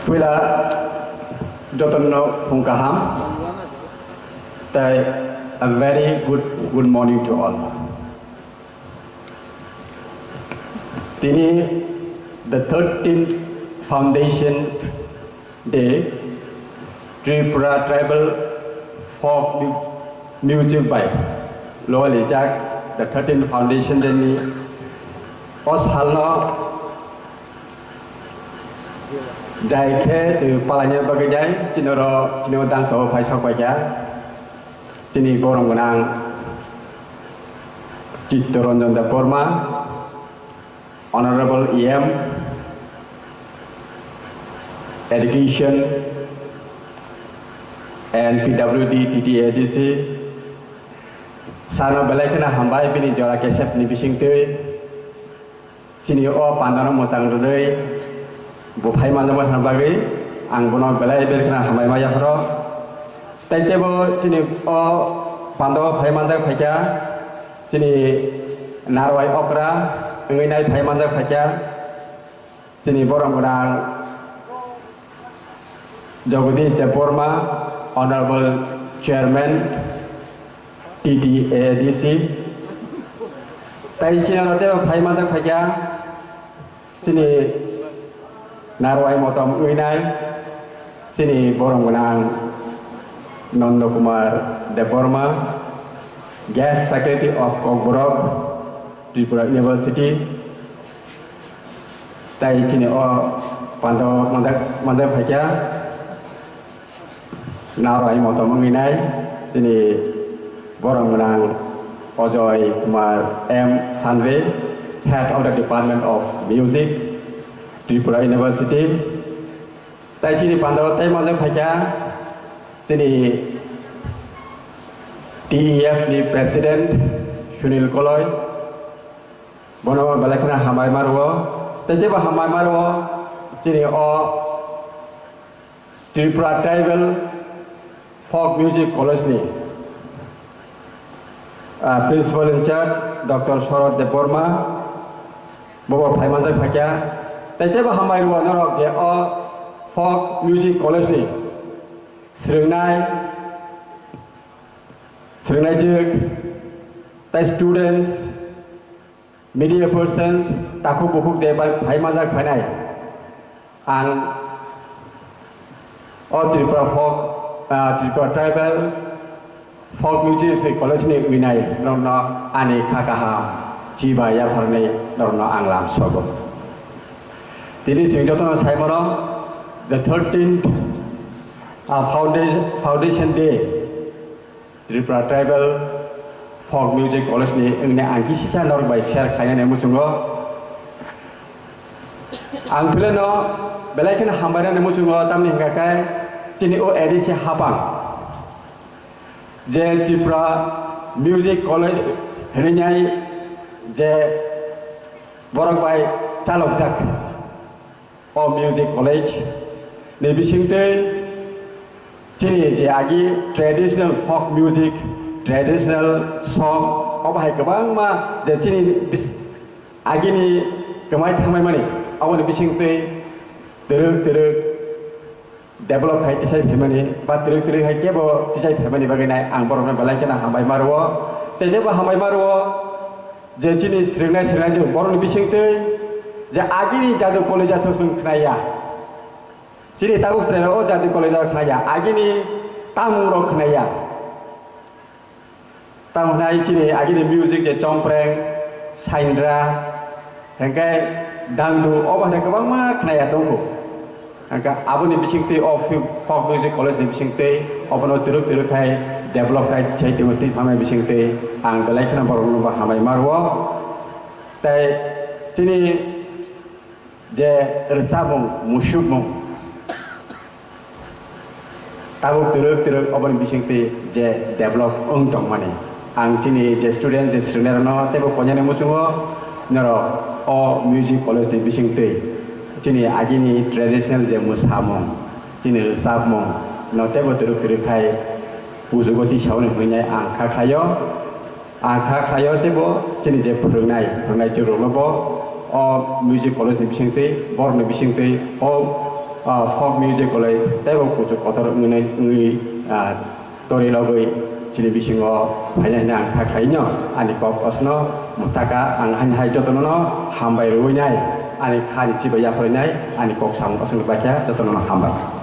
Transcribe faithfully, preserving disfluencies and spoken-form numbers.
Puila jotono phung kaham. Tai a very good, good morning to all. Tini the thirteenth foundation day, Tripura Tribal Folk Mu-, Music by Loalijak, the thirteenth foundation day ni o salno jai khe chwng palaina bagwi jai, chini oro, chini o dance o phai sok pai kha. Chini borom gwnang Chittaranjan Debbarma, Honorable E M, Education and P W D, T T A D C, sano belai kheno hambai bini jora kesep ni bisingtwi. Chini o pandano mwchang rwui bo phai manjakma bagwi ang bono belai berkheno hambai ma yapharo. Tai teibo chini o pandao phai manjak phaikha, chini narwai okra wngwi nai phai manjak phaikha, chini borom gwnang Jagadish Debbarma, Honorable Chairman, T T A D C. Tai chini oro teibo phai manjak phaikha, chini narwai motom winai, chini borom gwnang Nanda Kumar Debbarma, Guest Faculty of Kokborok, Tripura University. Tai chini o pando manjak, manjak phaikha, narwai motom wngwi nai, chini borom gwnang Ajoy Kumar M Sanve, Head of the Department of Music, Tripura University. Tai chini pando tai manjak phaikha, chini T E F ni President Sunil Koloi. Bono belai kheno hambai ma rwo. Tei teibo hambai ma rwo chini o Tripura Tribal Folk Music College ni, ah, Principal in Charge Doctor Sharad Debbarma bobo phai manjak phaikha. Tei teibo hambai rwo norok je o Folk Music College ni swrwngnai, swrwngnaijwk tei students, media persons, takhuk bukhuk je bai phai manjak phainai. Ang o Tripura Folk, ah, Tripura Tribal Folk Music College ni winai norokno ani kha kaham chiba yapharnai norokno ang lam sogo. Tini chwng jotono sai mano the thirteenth, ah, foundation, foundation day. Tripura Tribal Folk Music College ni wngni ang kisisa norok bai share khainani muchungo. Ang phileno belai kheno hambainani muchungo, tamni hwnkha khe chini o A D C hapang je Tripura Music College hinwi nai je borok bai chalokjak. O music college ni bisingtwi chini je agi traditional folk music, traditional song, obo hai kwbangma je chini bis-, agini kwmai thangmani, oboni bisingtwi twrwk twrwk develop khai tisai phaimani, ba twrwk twrwk hai kebo tisai phaimani bagwi nai ang borokno belai kheno hambai ma rwo. Tei teibo hambai ma rwo. Je chini swrwngnai swrwngnai je borokni bisingtwi je agini jadu college aswk chwng khnaiya. Chini tabuk chwrairok o jadu college o khnaiya, agini tamungrok khnaiya. Tamo hwnai chini agini music je chompreng, saindra, hwnkhe dangdu, obo hai kwbangma khnaiya tongo. Hwnkhe aboni bisingtwi o fi-, folk music college ni bisingtwi obono twrwk twrwk khai develop khai chai tongo twi phanai bisingtwi ang belai kheno borokno bo hambai ma rwo. Tei chini je rwchapmung, musukmung, tabuk twrwk twrwk oboni bisingtwi je develop wng tongmani. Ang chini je student, je srwngnairokno teibo koinani muchungo norok o music college ni bisingtwi chini agini traditional je mwsamung, chini rwchapmung no teibo twrwk twrwk khai pujugo tisaoni hwnwi ang kha khlaio. Ang kha khlaio teibo chini je phwrwngnai, phwrwngnai chwrwkno bo O music college ni bisingtwi, borokni bisingtwi o, ah, folk music college teibo kuchuk kotor wngwi, wngwi, ah, torwi logwi chini bisingo phainai hwnwi ang kha khlaino. Ani kok osno mwthaka ang haini hai jotono no hambai rwinai, ani kha ni chibai yapharinai, ani kok samung osno baikha jotono no hambai.